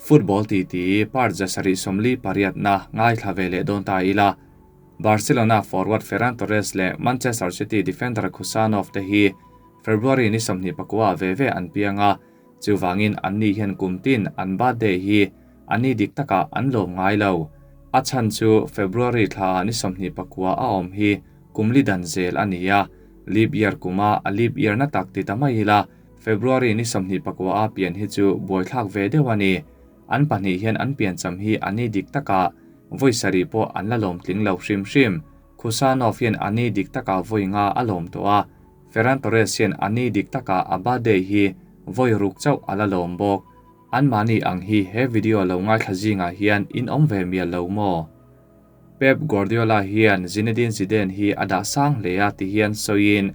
Football titi part 748 na ngaithla ve leh dawn ta ila. Barcelona forward Ferran Torres leh Manchester City defender Khusanov te hi February ni 29 ve ve an piang a, chuvangin anni hian kum tin an birthday hi a ni dik takah an lawm ngai lo. A chhan chu February thla ni 29 a awm hi kum li dan zel a ni a, leap year kuma a leap year na tak ti ta mai ila. February ni 29 a pian hi chu buaithlak ve deuh a ni. An pahnih hian an piancham hi a ni dik takah vawi sarih pawh an la lawm tling lo hrim hrim. Khusanov hian a ni dik takah vawi nga a lawm tawh a, Ferran Torres hian a ni dik takah a birthday hi vawi ruk chauh a la lawm bawk. Anmahni ang hi he video lo ngaithla zingah hian in awm ve mial lo maw? Pep Guardiola hian Zinedine Zidane hi a dah sang hle a ti hian sawiin,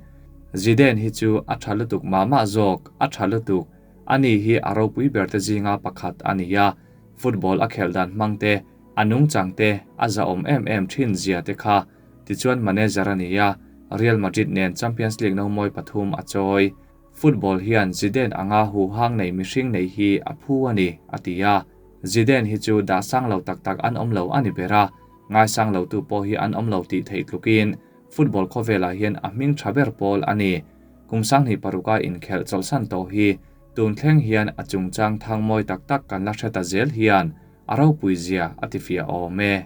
Zidane hi chu a tha lutuk mah mah zawk, a tha lutuk. Ani hi a ropui ber te zinga pakhat a ni a, football a khelh dan hmang te, a nungchang te, a zahawm em em thin zia te kha. Tichuan manager a ni a, Real Madrid nen Champions League nomawi pathum a chawi. Football hian Zidane anga huhang nei mihring nei hi a phu a ni, a ti a. Zidane hi chu dah sang lo tak tak an awm lo a ni ber a, ngaisang lo tu pawh hi an awm lo tih theih tlukin football khawvelah hian a hming tha ber pawl a ni. Kum 26 a inkhelh chawlhsan tawh hi tun thleng hian a chungchang thang mawi tak tak kan la hre ta zel hian a ropui zia a tifiah awm e.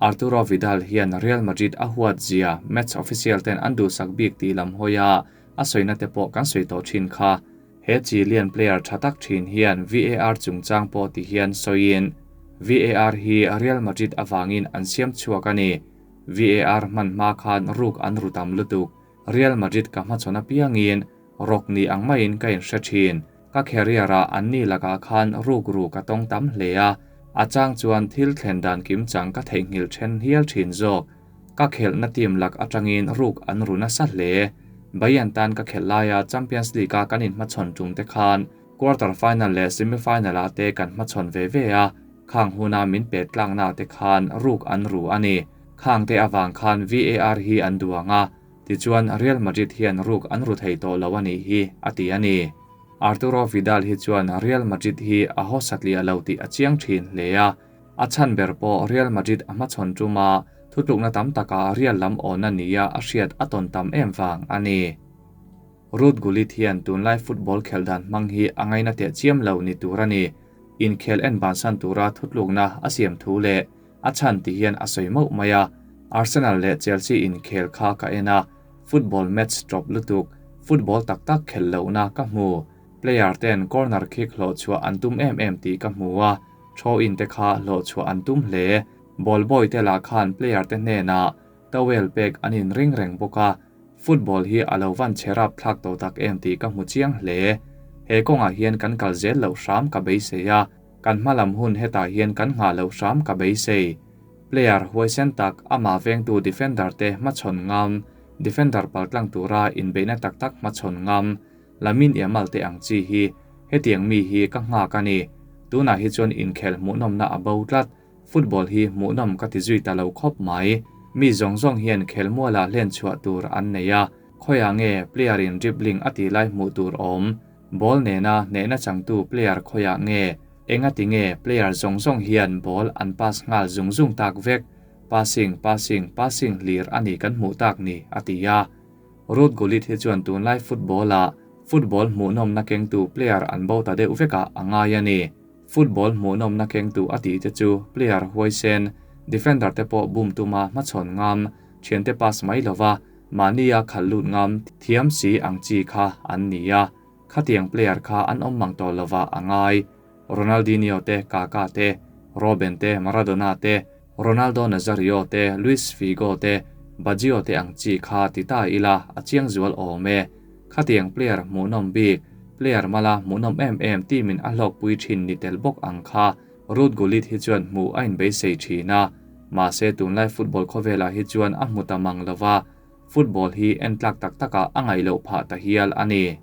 Arturo Vidal hian Real Madrid a huat zia match official ten an duhsak bik tih lam hawi a, a sawina te pawh kan sawi tawh thin kha. He Chilean player tha tak thin hian VAR chungchang pawh ti hian sawiin, VAR hi Real Madrid avangin an siam chhuak a ni. VAR hman hma khan ruk an ru tam lutuk. Real Madrid ka hmachhawn apiangin rawk ni ang maiin ka inhre thin. Ka career ah anni lakah khan ruk ru ka tawng tam hle a, a chang chuan thil thlen dan kimchang ka theihnghilh then hial thin zawk. Ka khelhna team lak atangin ruk an ru nasa hle. Bayern tan ka khelh laia Champions League a kan inhmachhawn tum te khan quarter final leh semi final ah te kan hmachhawn ve ve a, khang huna min pet tlakna te khan ruk an ru a ni. Khang te avang khan VAR hi an duang a, tichuan Real Madrid hian ruk an ru thei tawh lo a nih hi, a ti a ni. Arturo Vidal hi chuan Real Madrid hi a haw satliah lo tih a chiang thin hle a, a chhan ber pawh Real Madrid a hmachhawn tuma thutlukna tam takah Real lam awna nia a hriat a tawn tam em vang a ni. Ruud Gullit hian tunlai football khelh dan hmang hi a ngaina teh chiam lo ni tur a ni. Inkhel en bansan tura thutlukna a siam thu leh a chhan ti hian a sawi mauh mai a. Arsenal leh Chelsea inkhel kha ka en a, football match tawp lutuk, football tak tak khelh lohna ka hmu. Player ten corner kick hlawh chhuah an tum em em tih ka hmu a, throw in te kha hlawh chhuah an tum hle. Ball boy te lah khan player te hnenah towel pek an in ring reng bawk a, football hi a lo van che rap thlak tawh tak em tih ka hmu chiang hle. He kawngah hian kan kal zel loh hram ka beisei a, kan hmalam hun hetah hian kan nghah loh hram ka beisei. Player huaisen tak amah vengtu defender te hmachhawn ngam, defender paltlang tura inbeihna tak tak hmachhawn ngam, Lamin Yamal te ang chi hi hetiang mi hi ka nghak a ni. Tunah hi chuan inkhel hmuhnawmna a bo tlat. Football hi hmuhnawm ka ti zui ta lo khawp mai. Mi zawng zawng hian khelmualah hlen chhuah tur an nei a, khawiah nge player in dribbling a tih lai hmuh tur awm? Ball nena hnehna changtu player khawiah nge? Engati nge player zawng zawng hian ball an pass nghal zung zung tak vek? Passing, passing, passing hlir a ni kan hmuh tak ni, a ti a. Ruud Gullit hi chuan tunlai football ah football hmuhnawmna kengtu player an bo ta deuh vekah a ngai a ni. Football hmuhnawmna kengtu a tih te chu player huaisen, defender te pawh bum tuma hmachhawn ngam, thiante pass mai lova mahnia khalh lut ngam thiam si ang chi kha an ni a. Khatiang player kha an awm mang tawh lova a ngai. Ronaldinho te, Kaka te, Robben te, Maradona te, Ronaldo Nazario te, Luis Figo te, Baggio te ang chi kha ti ta ila a chiang zual awm e. Khatiang player hmuhnawm bik, player mala hmuhnawm em em team in a hlawkpui thin ni tel bawk ang kha Ruud Gullit hi chuan hmuh a inbeisei thin a. Mahse tunlai football khawvelah hi chuan a hmu ta mang lova, football hi en tlak tak takah a ngaih loh phah ta hial a ni.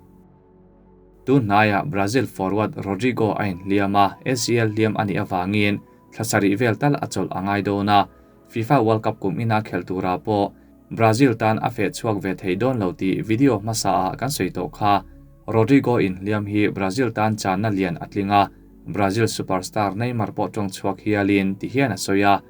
Tunhnaiah Brazil forward Rodrygo a inhliam a, ACL hliam a nih avangin thla sarih vel tal a chawlh a ngai dawn a. FIFA World Cup kum ina khelh turah pawh Brazil tan a feh chhuak ve thei dawn lo tih video hmasa ah kan sawi tawh kha. Rodrygo inhliam hi Brazil tan channa lian a tling a, Brazil superstar Neymar pawh tawng chhuak hialin ti hian a sawi a,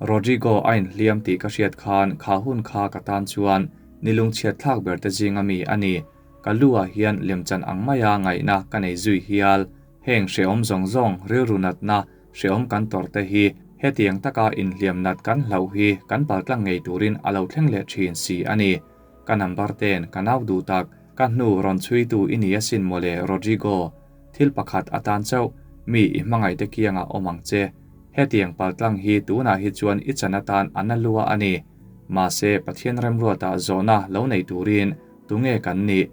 Rodrygo a inhliam tih ka hriat khan kha hun kha ka tan chuan nilung chhiat thlak ber te zinga mi a ni. Ka lu ah hian lemchan ang maia ngaihna ka nei zui hial. Heng hrehawm zawng zawng, rilru natna, hrehawm kan tawrh te hi hetiang taka inhliam nat kan hlauh hi kan paltlang ngei turin a lo thleng leh thin si a ni. Ka number ten ka nau duh tak, ka hnu rawn chhuitu i ni asin mawle Rodrygo. Thil pakhat atan chauh, mi i hmangaih te kiangah awm ang che. Hetiang paltlang hi tunah hi chuan i chan atan a na lua a ni. Mahse, Pathian remruatah zawhna lo nei turin tunge kan nih?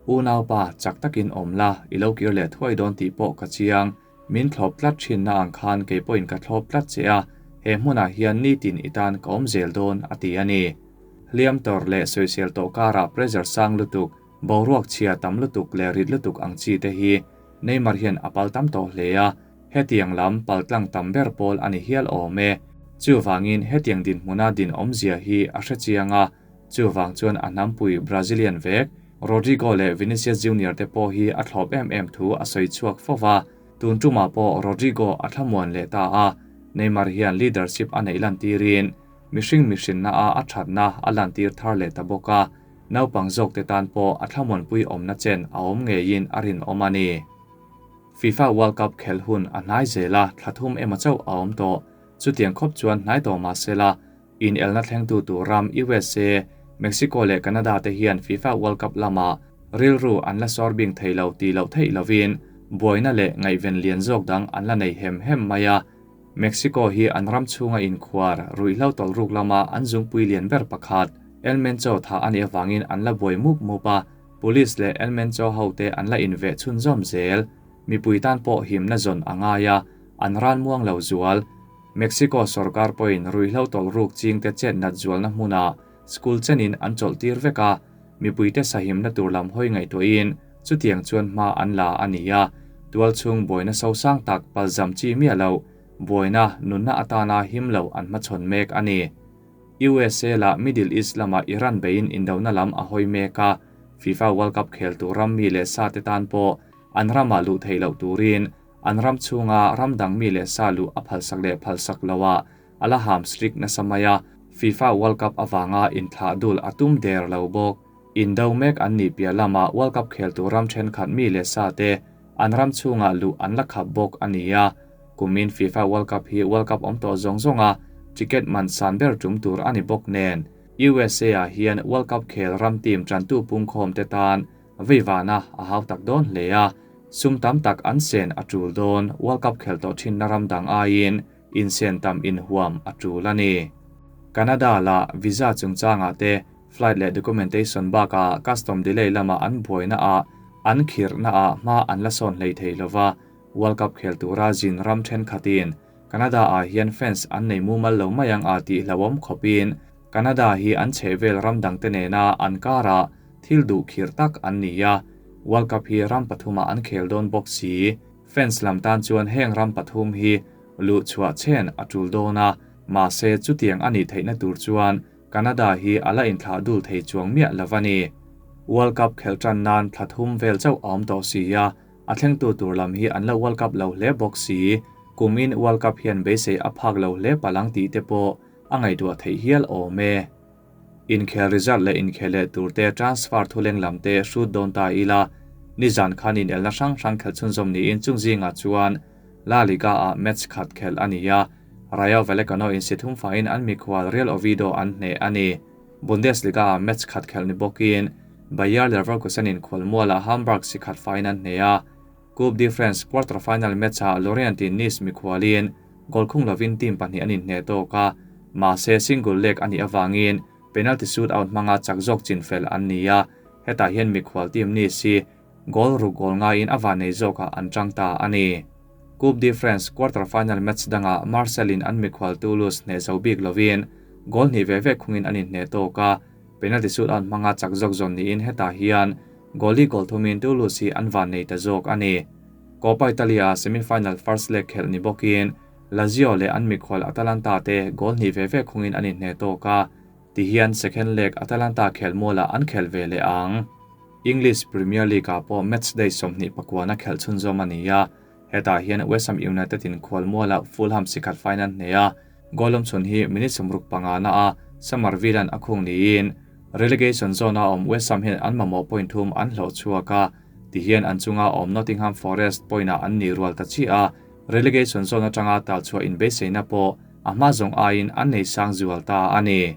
Unaupa, chak takin awm la, i lo kir leh thuai dawn tih pawh ka chiang. Min thlawp tlat thinna ang khan kei pawhin ka thlawp tlat che a, he hmunah hian nitin i tan ka awm zel dawn, a ti a ni. Hliam tawrh leh sawisel tawh karah pressure sang lutuk, Boruak chhia tam lutuk leh rit lutuk ang chi te hi Neymar hian a pal tam tawh hle a, hetiang lam paltlang tam ber pawl a ni hial awm e. Chuvangin hetiang dinhmuna din awmzia hi a hre chiang a, chuvang chuan a hnampui Brazilian vek Rodrygo leh Vinicius Junior te pawh hi a thlawp em em thu a sawi chhuak fo va, tun tumah pawh Rodrygo a thlamuan leh ta a, Neymar hian leadership a neih lantirin mihring mihrinna a a thatna a lantir thar leh ta bawk a. Naupang zawkte tan pawh a thlamuanpui awmna chen a awm ngeiin a rinawm a ni. FIFA World Cup khelh hun a hnai zel a, thla thum emaw chauh a awm tawh. Chutiang khawp chuan hnai tawh mah sela, inelna thlengtu tur ram USA, Mexico leh Canada te hian FIFA World Cup lamah rilru an la sawr bing thei lo tih loh theih lovin buaina leh ngaihven lian zawk dang an la nei hem hem mai a. Mexico hi an ram chhunga inkhuar ruihhlo tawlhruk lama an zungpui lian ber pakhat, El Mencho thah a nih avangin an la buai mup mup a, Police leh El Mencho hote an la inveh chhunzawm zel. Mipui tan pawh himna zawn a ngai a, an ralmuang lo zual. Mexico sorkar pawhin ruihhlo tawlhruk chingte chet nat zualna hmunah school chenin an chawlh tir vek a, mipuite sahimna tur lam hawi ngaihtuahin chutiang chuan hma an la a ni a, tualchhung buaina sosang tak palzam chi miah loh, buaina nunna atana him lo an hmachhawn mek a ni. USA lah Middle East lama Iran beiin indona lam a hawi mek a, FIFA World Cup khel tur ram mi leh sa te tan pawh an ramah luh theih loh turin an ram chhunga ram dang mi leh sa luh a phalsak leh phalsak loah a la ham strict nasa mai a, FIFA World Cup avanga inthlah dul a tum der lo bawk. Indo mek an nih piah lamah World Cup khel tur ram thenkhat mi leh sa te an ram chhungah luh an la khap bawk a ni a. Kumin FIFA World Cup hi World Cup awm tawh zawng zawnga ticket man san ber tum tur a ni bawk nen, USA ah hian World Cup khel ram team tantu pungkhawm te tan veivana a hau tak dawn hle a, sum tam tak an sen a tul dawn World Cup khel tawh thinna ram dang aiin insen tam inhuam a tul a ni. Canada lah visa chungchangah te flight leh documentation bakah custom delay lama an buaina ah an khirhna ah hma an la sawn hlei thei lova, World Cup khel tura zin ram thenkhatin Canada ah hian fans an nei mumal lo mai ang a tih hlauhawm khawpin Canada hi an chhehvel ram dangte nena an karah thil duh khirh tak an ni a, World Cup hi ram pathumah an khel dawn bawk si. Fans lam tan chuan heng ram pathum hi luh chhuah chen a tul dawn a, mahse chutiang a nih theihna tur chuan Canada hi a la inthlah dul thei chuang miah lo a ni. World Cup khelh tan nan thla thum vel chauh a awm tawh si a, a thlengtu tur lam hi an la World Cup lo hle bawk si. Kumin World Cup hian beisei a phak lo hle palang tih te pawh a ngaihtuah theih hial awm e. Inkhel result leh inkhel leh tur te transfer thuleng lam te hrut dawn ta ila, nizan khan inelna hrang hrang khelh chhunzawm niin chung zingah chuan La Liga ah match khat khelh a ni a, Rayo Vallecano in si thum faiin an mikhual Real Oviedo an hneh a ni. Bundesliga ah match khat khelh ni bawkin Bayer Leverkusen in khualmualah Hamburg si khat faiin an hneh a, Coupe de France quarter final match ah Lorient in Nice mikhualin goal khung lovin team pahnih an inhneh tawk a, mahse single leg a nih avangin penalty shootout hmanga chak zawk chinfel an ni a, hetah hian mikhual team Nice hi goal ruk goal ngaiin a vannei zawkah an tang ta a ni. Coupe de France quarter final match dangah Marseille in an mikhual Toulouse hneh zo bik lovin goal hnih ve ve khungin an inhneh tawk a, penalty shootout hmanga chak zawk zawn niin hetah hian goal hi goal thumin Toulouse hi an vannei ta zawk a ni. Coppa Italia semi-final first leg khelh ni bawkin Lazio leh an mikhual Atalanta te goal hnih ve ve khungin an inhneh tawk a, tihian second leg Atalanta khelmualah an khel ve leh ang. English Premier League ah pawh match day 24 a khelh chhunzawm a ni a. Hetah hian West Ham United in khualmualah Fulham sikhat faiin an hneh a, goal awmchhun hi minute 65 na a Summerville-a'n a khung niin relegation zone a awm West Ham hian an mamawh point thum an hlawh chhuak a, tihian an chunga awm Nottingham Forest point ah an ni rual ta chiah a, relegation zone atanga talchhuah inbeiseina pawh a hma zawng aiin an nei sang zual ta a ni.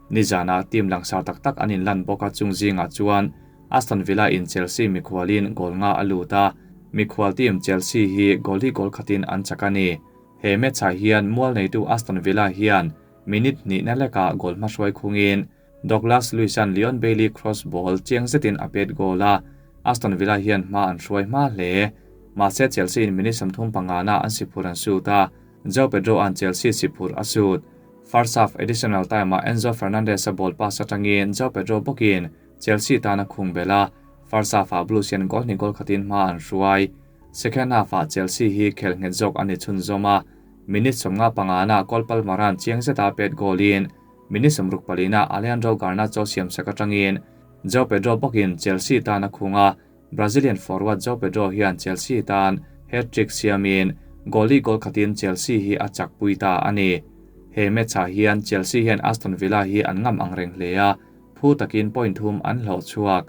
Nizanah team langsar tak tak an inlan bawk a chung zingah chuan Aston Villa in Chelsea mikhualin goal nga a lut a, mikhual team Chelsea hi goal hi goal khatin an chak a ni. He match ah hian mual neitu Aston Villa hian minute hnihna lekah goal hmahruai khungin Douglas Luiz-a'n Leon Bailey cross ball chiang zetin a pet goal a, Aston Villa hian hma an hruai hma hle. Mahse Chelsea in minute 35 na an siphur an sut a, Joao Pedro-a'n Chelsea siphur a sut. First half additional time-ah Enzo Fernandez-a ball pass atangin Joao Pedro bawkin Chelsea tan a khung belh a, first half-ah Blues hian goal hnih goal khatin hma an hruai. Second half-ah Chelsea hi khel nghet zawk a ni chhunzawm a, minute 55 na Cole Palmer-a'n chiang zeta pet goal-in minute 64 na Alejandro Garnacho siamsak atangin Joao Pedro bawkin Chelsea tan a khung a, Brazilian forward Joao Pedro hian Chelsea tan hat-trick siamin goal hi goal khatin Chelsea hi a chakpui ta a ni. He match-ah hian Chelsea hian Aston Villa hi an ngam ang reng hle a, phu takin point thum an hlawh chhuak.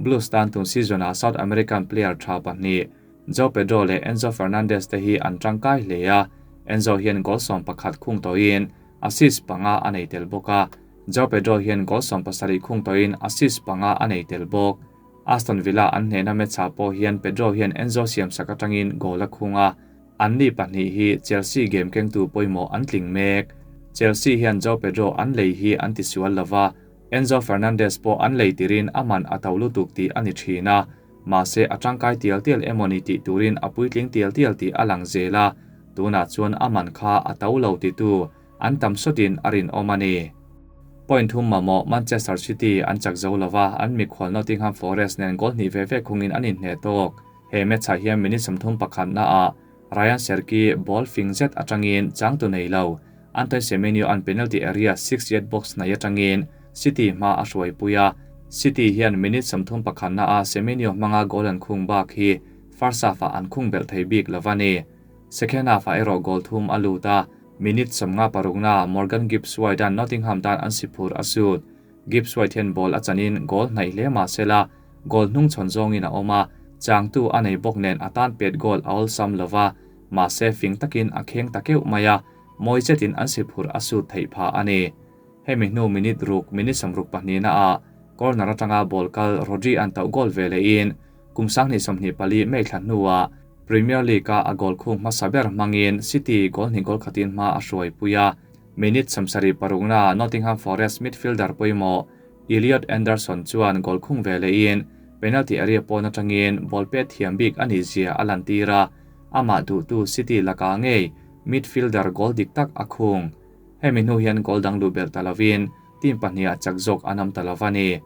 Blues tan tun season-ah South American player tha pahnih Joao Pedro leh Enzo Fernandez te hi an tangkai hle a, Enzo hian goal 11 khung tawhin assist panga a nei tel bawk a, Joao Pedro hian goal 17 khung tawhin assist panga a nei tel bawk. Aston Villa an hnehna match-ah pawh hian Pedro hian Enzo siamsak atangin goal a khung a, an ni pahnih hi Chelsea game kengtu pawimawh an tling mek. Chelsea hian Joao Pedro an lei hi an tisual lova, Enzo Fernandez pawh an lei tirin a man a to lutuk tih a ni thin a, mahse a tangkai tial tial emawni tih turin a puitling tial tial tih a lang zel a, tunah chuan a man kha a to lo titu an tam sawtin a rinawm a ni. Point thum mamawh Manchester City an chak zo lova, an mikhual Nottingham Forest nen goal hnih ve ve khungin an inhneh tawk. He match-ah hian minute 31 na ah Ryan Cherki ball fing zet atangin changtu nei lo. Antoine Semenyo an penalty area 6-yard box hnai atangin City hma a hruai pui a. City hian minute 31 na ah Semenyo hmanga goal an khung bak hi first half-ah an khung belh thei bik lova ni. Second half-ah erawh goal thum a lut a, minute 56 na Morgan Gibbs White an Nottingham tan an siphur a sut. Gibbs White hian ball a chanin goal hnaih hle mah sela, goal hnung chhawn zawngin a awm a, changtu a nei bawk nen a tan pet goal a awlsam lova, mahse fing takin a kheng ta keuh mai a, mawi zetin an siphur a sut theih phah a ni. Hemi hnu minute ruk minute 62 na ah corner atanga ball kal Rodri an tauh goal ve lehin kum 2024 May thla hnuah Premier League a a goal khung hmasa ber hmangin City goal hnih goal khatin hma a hruai pui a, minute 76 na Nottingham Forest midfielder pawimawh Elliot Anderson chuan goal khung ve lehin penalty area pawn atangin ball pet thiam bik ani zia a lan tir a, amah duhtu City laka ngei midfielder goal dik tak a khung. Hemi hnu hian goal dang lu belh ta lovin team pahnih ah chak zawk an awm ta lova ni.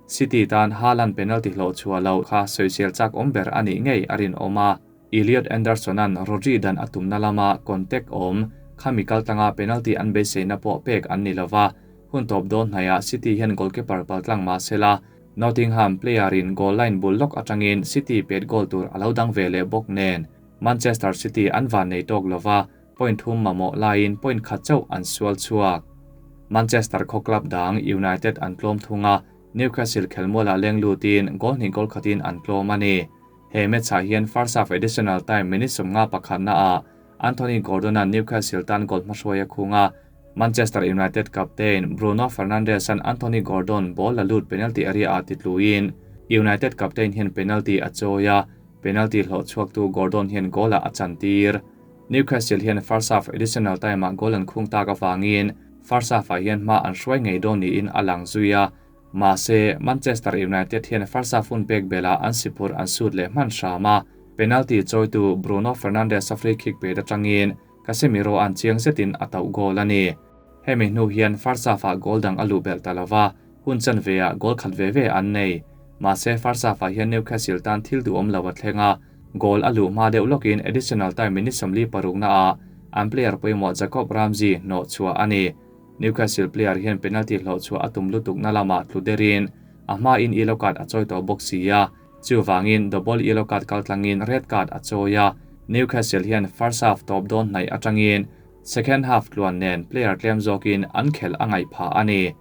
City tan Haaland penalty hlawh chhuah lo kha sawisel chak awm ber ani ngei a rinawm a, Elliot Anderson-a'n Rodri dan a tumna lama contact awm khami kaltlanga penalty an beiseina pawh pek an ni lova, hun tawp dawn hnaiah City hian goalkeeper paltlang mah sela, Nottingham player-in goal line bul lawk atangin City pet goal tur a lo dang ve leh bawk nen Manchester City an van nei tawk lova, point thum mamawh laiin point khat chauh an sual chhuak. Manchester khaw club dang United an tlawm thunga, Newcastle khelmualah leng lutin goal hnih goal khatin an tlawm a ni. He match-ah hian first half additional time minute 51 na ah Anthony Gordon-a'n Newcastle tan goal hmahruai a khung a, Manchester United captain Bruno Fernandes-a'n Anthony Gordon ball la lut penalty area ah titluin United captain hian penalty a chawi a, penalty hlawh chhuaktu Gordon hian goal ah a chantir. Newcastle hian first half additional time ah goal an khung tak awangin first half ah hian hma an hruai ngei dawn niin a lang zui a, mahse Manchester United hian first half hun pek bela an siphur an sut leh hman hram a, penalty chawitu Bruno Fernandes a free kick pe atangin Casemiro an chiang zetin a tauh goal a ni. Hemi hnu hian first half ah goal dang a luh belh ta lova, hun chan ve ah goal khat ve ve an nei. Mahse first half ah hian Newcastle tan thil duhawm lo a thleng a, goal a luh hma deuh lawkin additional time minute 46 na ah an player pawimawh Jacob Ramsey hnawh chhuah a ni. Newcastle player hian penalty hlawh chhuah a tum lutuk na lamah tlu derin a hma in yellow card a chawi tawh bawk si a, chuwangin double yellow card kaltlangin red card a chawi a. Newcastle hian first half tawp dawn hnaih atangin second half tluan nen player tlem zawkin an khel a ngaih phah a ni.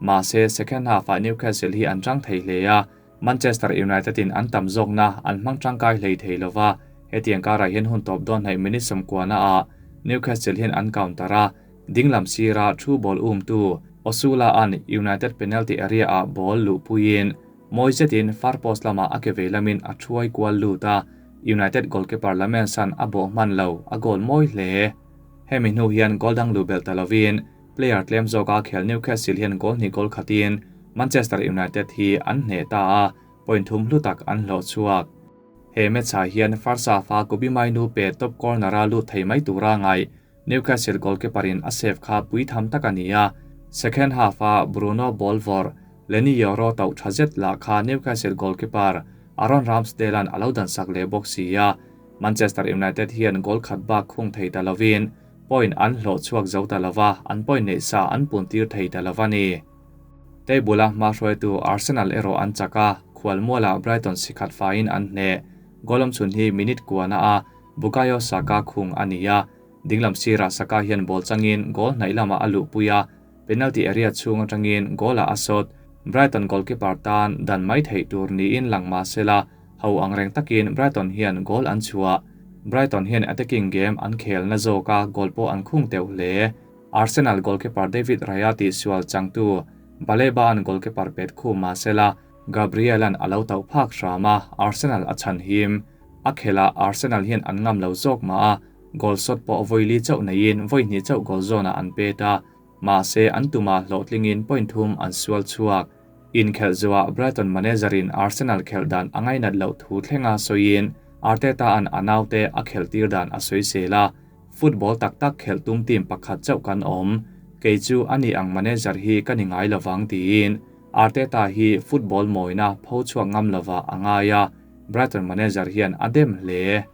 Mahse second half-ah Newcastle hi an tang thei hle a, Manchester United in an tam zawkna an hmang tangkai hlei thei lova, hetiang karah hian hun tawp dawn hnaih minute 90 ah Newcastle hian an counter a, dinglam sira through ball umtu Osula an United penalty area ah ball luh puiin mawi zetin far post lama a ke vei lamin a thuai kual lut a, United goalkeeper Lammens-an a bawh hman lo, a goal mawi hle. Hemi hnu hian goal dang luh belh ta lovin player tlem zawka khel Newcastle hian goal hnih goal khatin Manchester United hi an hneh ta a, point thum hlu tak an hlawh chhuak. He match-ah hian first half-a Kobbie Mainoo pe top corner-a lut thei mai tura ngai Newcastle goalkeeper-in a save kha pui tham tak a ni a, second half-a Bruno Bolvor, Leny Yoro tauh tha zet lah kha Newcastle goalkeeper Aaron Ramsdale-a'n a lo dan sak leh bawk si a, Manchester United hian goal khat bak khung thei ta lovin point an hlawh chhuak zo ta lova, an point neih sa an pun tir thei ta lova ni. Table-a hma hruaitu Arsenal erawh an chak a, khualmualah Brighton sikhat faiin an hneh. Goal awm chhun hi minute kuana a Bukayo Saka khung a ni a, dinglam sirah Saka hian ball changin goal hnaih lamah a luhpui a, penalty area chhung atangin goal-ah a sawt. Brighton goalkeeper tan dan mai theih tur niin lang mah sela, ho ang reng takin Brighton hian goal an chhuah. Brighton hian attacking game an khel na zawk a, goal pawh an khung teuh hle. Arsenal goalkeeper David Raya tih sual changtu Baleba an goalkeeper pet khum mah sela, Gabriel-a'n a lo tauh phak hram a, Arsenal a chhan him. A khelah Arsenal hian an ngam lo zawk mah a, goal shot pawh vawi li chauh neiin vawi hnih chauh goal zawnah an pet a, mahse an tumah hlawhtlingin point thum an sual chhuak. Inkhelh zuah Brighton manager-in Arsenal khelh dan a ngainat loh thu thlenga sawiin Arteta-a'n a naute a khelh tir dan a sawi sel a, Football tak tak khelh tum team pakhat chauh kan awm, kei chu ani ang manager hi ka ni ngai lovang tiin Arteta hi football mawina pho chhuak ngam lovah a ngai a, Brighton manager hian a dem hle.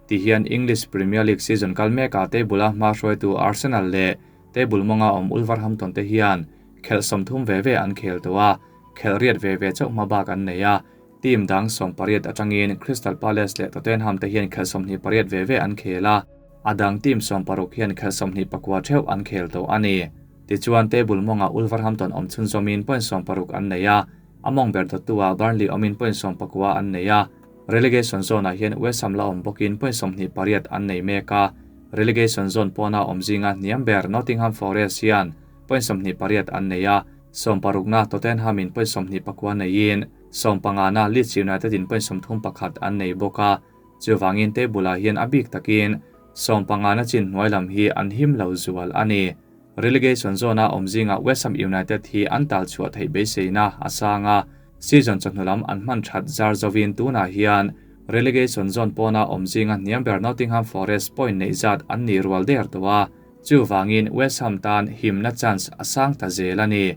Ti hian English Premier League season kal mekah table-a hma hruaitu Arsenal leh table mawnga awm Wolverhampton te hian khelh 30 ve ve an khel tawh a, khelh riat ve ve chauh hma bak an nei a, team dang 18 atangin Crystal Palace leh Tottenham te hian khelh 28 ve ve an khel a, a dang team 60 hian khelh 29 theuh an khel tawh a ni. Tichuan table mawnga Wolverhampton awm chhun zawmin point 60 an nei a, a mawng ber dawttu-ah Burnley awmin point 19 an nei a, relegation zone-ah hian West Ham la awm bawkin point 28 an nei mek a, relegation zone pawna awm zinga hniam ber Nottingham Forest hian point 28 an nei a, 60 na Tottenham in point 29 neiin 15 na Leeds United in point 31 an nei bawk a, chuwangin table-ah hian a bik takin 15 na chin hnuai lam hi an him lo zual a ni. Relegation zone-a awm zinga West Ham United hi an tal chhuah theih beiseina a sanga season chawhnu an hman that zar zovin tunah hian relegation zone pawna awm zinga hniam ber Nottingham Forest point nei zat an ni rual der tawh a, chuwangin West Ham tan himna chance a sang ta zel a ni.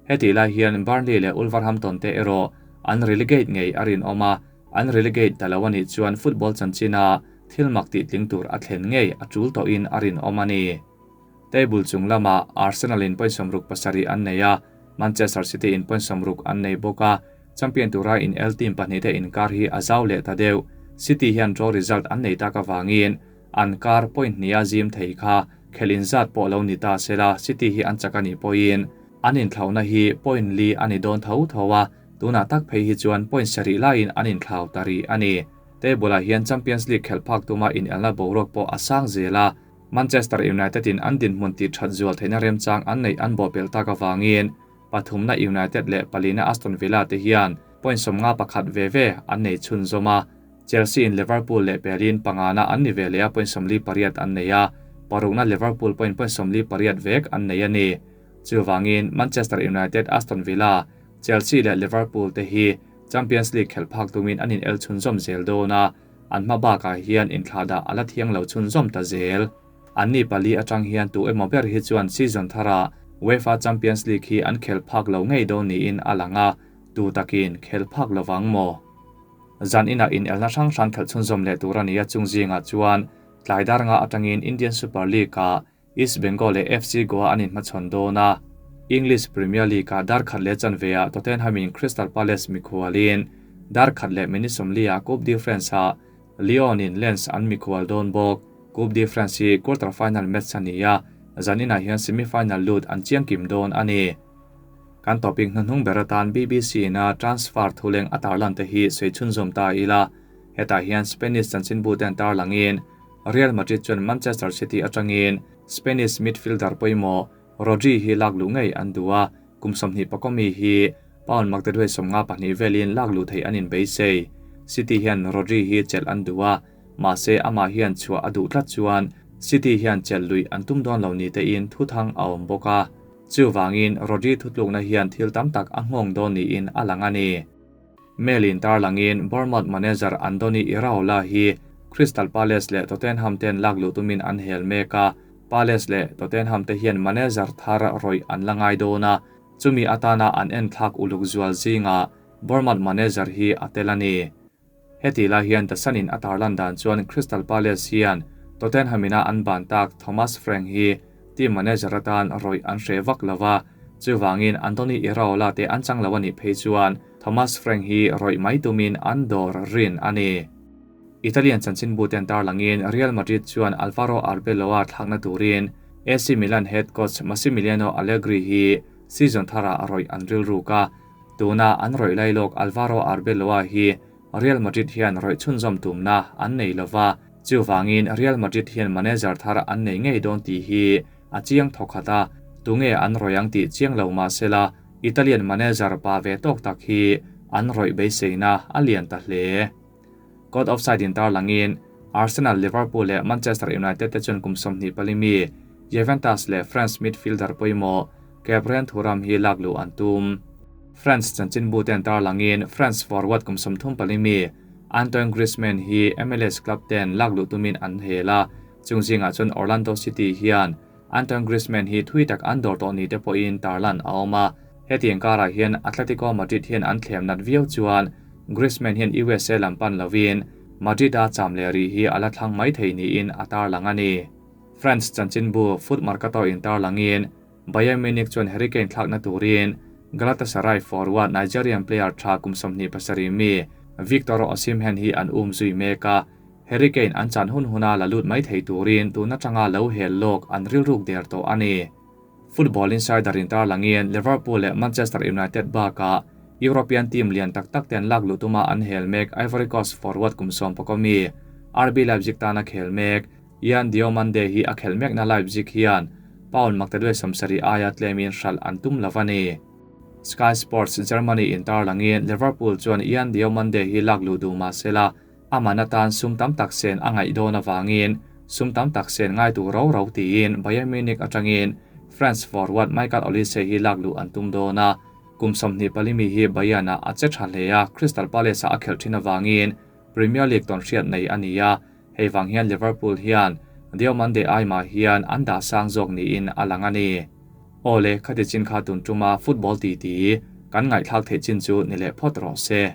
Heti lai hian Burnley leh Wolverhampton te erawh an relegate ngei a rin awm a, an relegate ta lo ani chuan football chanchina thil mak tih tling tur a thlen ngei a tul tawhin a rin awm a ni. Table chung lama Arsenal in point 67 an nei a, Manchester City in point 60 an nei bawk a, champion tura in L team pahnih te inkar hi a zau leh ta deuh. City hian draw result an nei tak awangin an kar point hnia zim thei kha khelin zat pawh lo ni ta sela City hi an chak ani pawhin an inthlauna hi point li ani dawn tho tho a, tunah tak phei hi chuan point sarih laiin an inthlau tari ani. Table-ah hian Champions League khelh phak tuma in elna boruak pawh a sang zel a, Manchester United in an dinhmun ti that zual theihna remchang an nei an bawh pel tak awangin pathumna United leh palina Aston Villa te hian point 51 ve ve an nei chhun zawma, Chelsea in Liverpool leh pelin pangana an ni ve leh a point 48 an nei a, parukna Liverpool point 48 vek an nei a ni. Chuwangin Manchester United, Aston Villa, Chelsea leh Liverpool te hi Champions League khelh phak tumin an in el chhun zawm zel dawn a, an hma bakah hian inthlahdah ala thiang lo chhun zawm ta zel. An ni pali atang hian tu emaw ber hi chuan season thara UEFA Champions League hi an khel phak lo ngei dawn niin a lang a, tu takin khel phak lovang maw. Zan ina in elna hrang hrang khelh chhun zawm leh tur ani a chung zinga chuan tlaidar nga atangin Indian Super League a East Bengal leh FC Goa an inhmachhawn dawn a. English Premier League a dar khat leh chanve ah Tottenham in Crystal Palace mikhualin dar khat leh minute 40 ah Coupe de France ah Lyon in Lens an mikhual dawn bawk. Coupe de France hi quarter final match a ni a, zaninah hian semi final lut an chiang kim dawn a ni. Kan topic hnuhnung ber atan BBC ina transfer thuleng a tarlan te hi sawi chhunzawm ta ila. Hetah hian Spanish chanchinbu te an tarlangin Real Madrid chuan Manchester City atangin Spanish midfielder pawimawh Rodri hi lak luh ngei an duh a, kum 20 pakawmi hi pound maktaduai 52 velin lak luh theih an inbeisei. City hian Rodri hi chelh an duh a, mahse amah hian chhuah a duh tlat chuan City hian chelh luih an tum dawn lo ni tein thuthang a awm bawk a. Chuvangin Rodri thutlukna hian thil tam tak a nghawng dawn niin a lang a ni. Mail in tarlangin Bournemouth manager Andoni Iraola hi Crystal Palace leh Tottenham ten lak luh tumin an hel mek a, Palace leh Tottenham te hian manager thar rawih an la ngai dawn a, chumi atana an enthlak uluk zual zingah Bournemouth manager hi a tel a ni. Heti lai hian The Sun in a tarlan dan chuan Crystal Palace hian Tottenham ina an ban tak Thomas Frank hi team manager atan rawih an hre vak lo va, chuvangin Andoni Iraola te an chang lo a nih phei chuan Thomas Frank hi rawih mai tumin an dawr rin a ni. Italian chanchinbu ten tarlangin Real Madrid chuan Alvaro Arbeloa thlakna turin AC Milan head coach Massimiliano Allegri hi season tharah rawih an rilruk a, tuna an rawih lailawk Alvaro Arbeloa hi Real Madrid hian rawih chhunzawm tumna an nei lova, chuvangin Real Madrid hian manager thar an nei ngei dawn tih hi a chiang thawkhat a, tunge an rawih ang tih chiang lo mahsela Italian manager pa ve tawk tak hi an rawih beiseina a lian ta hle. Caught offside in tarlangin Arsenal, Liverpool leh Manchester United te chuan kum 24 mi Juventus leh France midfielder pawimawh Khephren Thuram hi lak luh an tum. France chanchinbu ten tarlangin France forward kum 34 mi Antoine Griezmann hi MLS club ten lak luh tumin an hel a, chung zingah chuan Orlando City hian Antoine Griezmann hi thui tak an dawr tawh ni te pawhin tarlan a awm a. Hetiang karah hian Atletico Madrid hian an thlem nat viau chuan Griezmann hian USA lam pan lovin Madrid a cham leh ri hi a la thlang mai thei niin a tarlang a ni. France chanchinbu Foot Mercato in tarlangin Bayern Munich chuan Harry Kane thlakna turin Galatasaray forward Nigerian player tha kum 27 mi Victor Osimhen hi an um zui mek a, Harry Kane an chan hun huna la lut mai thei turin tuna tanga lo hel lawk an rilruk der tawh a ni. Football Insider in tarlangin Liverpool leh Manchester United bakah European team lian tak tak ten lak luh tuma an hel mek Ivory Coast forward kum 11 mi RB Leipzig tana khel mek Yan Diomande hi a khel mek na Leipzig hian pound maktaduai 70 aia tlemin hral an tum lo a ni. Sky Sports Germany in tarlangin Liverpool chuan Yan Diomande hi lak luh duh mahsela aman atan sum tam tak sen a ngaih dawn awangin sum tam tak sen ngai tu ro ro tiin Bayern Munich atangin France forward Michael Olise hi lak luh an tum dawn a, kum 24 mi hi Bayern a a che tha hle a, Crystal Palace a khel thin awangin Premier League ton hriat nei a ni a, hei wang hian Liverpool hian Diomande ai ma hian an dah sang zawk niin a lang a ni. Awle khati chin kha tun tuma football ti ti kan ngaih thlak theih chin chu ni leh phawt rawh se.